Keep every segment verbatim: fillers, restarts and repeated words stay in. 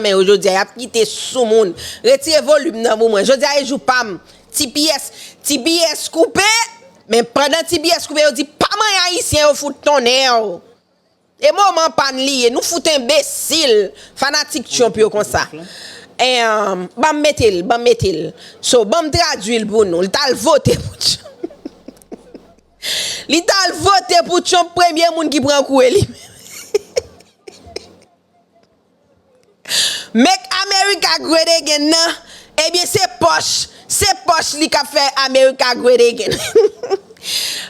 men yo jodi a, y ap kite sou moun. Retire volim nan pou mwen. Jodi a e jou pa m. T P S, T P S koupe, men pandan T P S koupe, yo di pa manyen ayisyen, yo fout tonnè w. E moman pa n li ye, nou fout enbesil, fanatik Trump yo konsa. Em, ban m mete l, ban m mete l. So, ban m tradui l pou nou. Li t al vote pou Trump. Li t al vote pou Trump, premye moun ki pran kou e li menm. Make America Great Again nan, ebyen se pòch, se pòch li k ap fè America Great Again.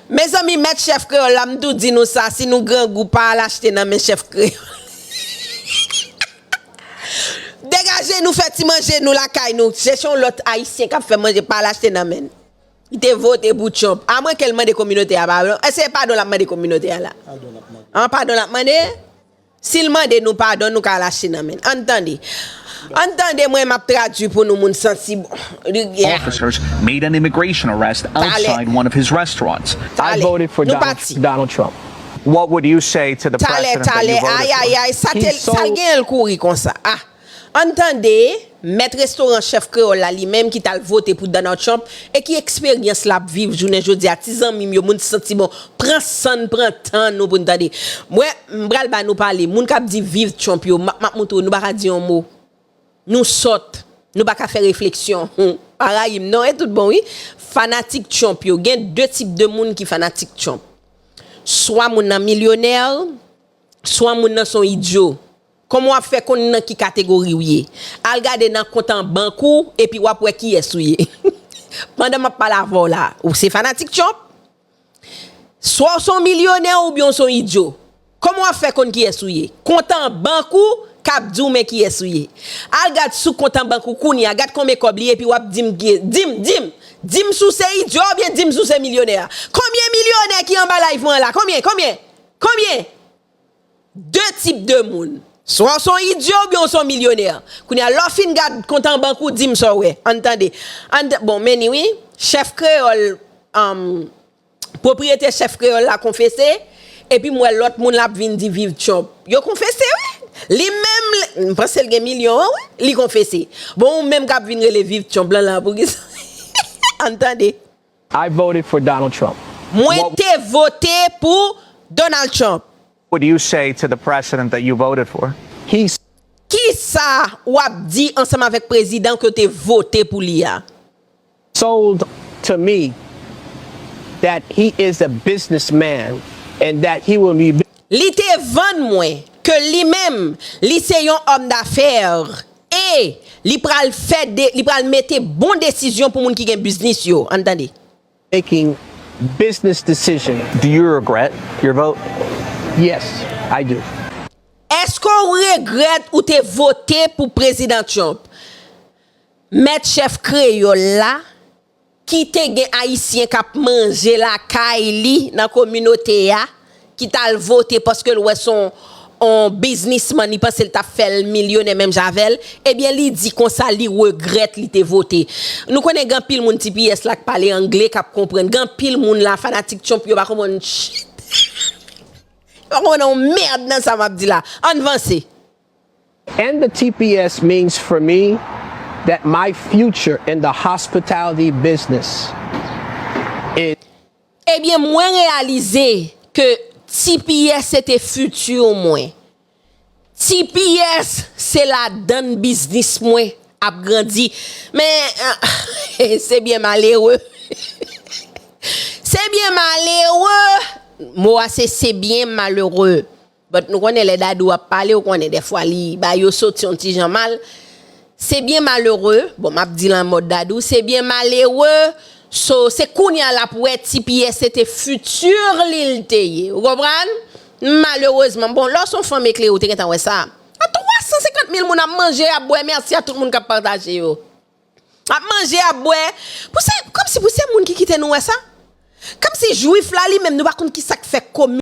Mezanmi, mèt chèf kreyòl la, m tou di nou sa, si nou grangou, pa al achte nan men chèf kreyòl. Degaje nou, fè ti manje nou lakay nou. Chèche yon lòt ayisyen k ap fè manje, pa al achte nan men l. Li te vote pou Trump. Amwenke l mande kominote a padon. Èske se padon l ap mande kominote a la? An, padon l ap mande? Si l mande nou padon, nou ka al achte nan men l. Ann tande. Ann tande, mwen m ap tradui pou nou, moun santi bon. Li gen Officers made an immigration arrest outside one of his restaurants. I voted for Donald, Donald Trump. What would you say to the president that you voted for? Talè, talè, ayayay, sa te, sa l genyen l kouri konsa. Ah. Ann tande, mèt restoran chèf kreyòl la li menm ki t al vote pou Donald Trump e ki eksperyans l ap viv jounen jodi a. Ti zanmi m yo, moun santi bon, pran san n, pran tan nou pou n tande. Mwen, m pral ba nou pale. Moun k ap di viv Trump yo, m ap, m ap montre w, nou pa ka di yon mo. Nou sòt. Nou pa ka fè refleksyon. Hum, pa rayi m non, e tout bon wi. Fanatik Trump yo, gen de tip de moun ki fanatik Trump. Swa moun nan milyonè, swa moun nan se yon idyo. Kòman w ap fè konn nan ki kategori w ye? Al gade nan kont an bank ou, epi w ap wè kiyès ou ye. Pandan m ap pale avè w la, ou se fanatik Trump? Swa w se yon milyonè oubyen w se yon idyo. Kòman w ap fè konn kiyès ou ye? Kont an bank ou k ap di w men kiyès ou ye. Al gad sou kont an bank ou kounye a, gad konbyen kòb li ye, epi w ap di m ki, di m, di m, di m si w se idyo oubyen di m si w se milyonè a. Konbyen milyonè ki anba live mwen an la? Konbyen? Konbyen? Konbyen? De tip de moun. Swa w se yon idyo oubyen w se yon milyonè. Kounye a, lè w fin gad kont an bank ou, di m sa w wè. Ann tande. Ann t-, bon, men ni wi. Chèf kreyòl, um, pwopriyetè chèf kreyòl la konfese, epi m wè lòt moun l ap vin di viv Trump. Yo konfese wi. Li menm, li, m panse l gen milyon an wi. Li konfese. Bon, ou menm k ap vin rele viv Trump lan la, poukisa? Ann tande. I voted for Donald Trump. Mwen te vote pou Donald Trump. What do you say to the president that you voted for? He Kisa w ap di ansanm avèk prezidan ke w te vote pou li a? Sold to me that he is a businessman and that he will be Li te vann mwen ke li menm, li se yon homme d'affaires e li pral fè de, li pral mete bon desizyon pou moun ki gen biznis yo. Ann tande. Making business decision. Do you regret your vote? Yes, I do. Èske w regrèt ou te vote pou Prezidan Trump? Mèt chèf kreyòl la, ki te gen ayisyen k ap manje lakay li nan kominote a, ki t al vote paske l wè se yon, yon biznismann, li panse l t ap fè l milyonè menm jan avè l, ebyen, li di konsa li regrèt li te vote. Nou konnen gen anpil moun T P S la k pale angle, k ap konprann. Gen anpil moun la, fanatik Trump yo pa konprann shit. Yo pa konprann yon mèd nan sa m ap di la. Ann vanse. And the T P S means for me that my future in the hospitality business is Ebyen, mwen reyalize ke T P S se te fiti mwen. T P S se ladan biznis mwen ap grandi. Men, se byen malere. Se byen malere. Mo a se, se byen malere. But nou konnen lè Dadou ap pale, ou konnen dèfwa li ba yo soti yon ti jan mal. Se byen malere, bon, m ap di l an mòd Dadou, se byen malere. So, se kounye a l ap wè T P S se te fiti li l te ye. Ou konprann? Malerezman, bon, lè w se yon fanm eklere, ou te gentan wè sa. A twa san senkant mil moun ap manje, ap bwè, mèsi a tout moun k ap pataje yo. Ap manje, ap bwè. Pou se, kòmsi pou se moun ki kite nou wè sa. Kòmsi jwif la li menm, nou pa konn ki sa k fè komi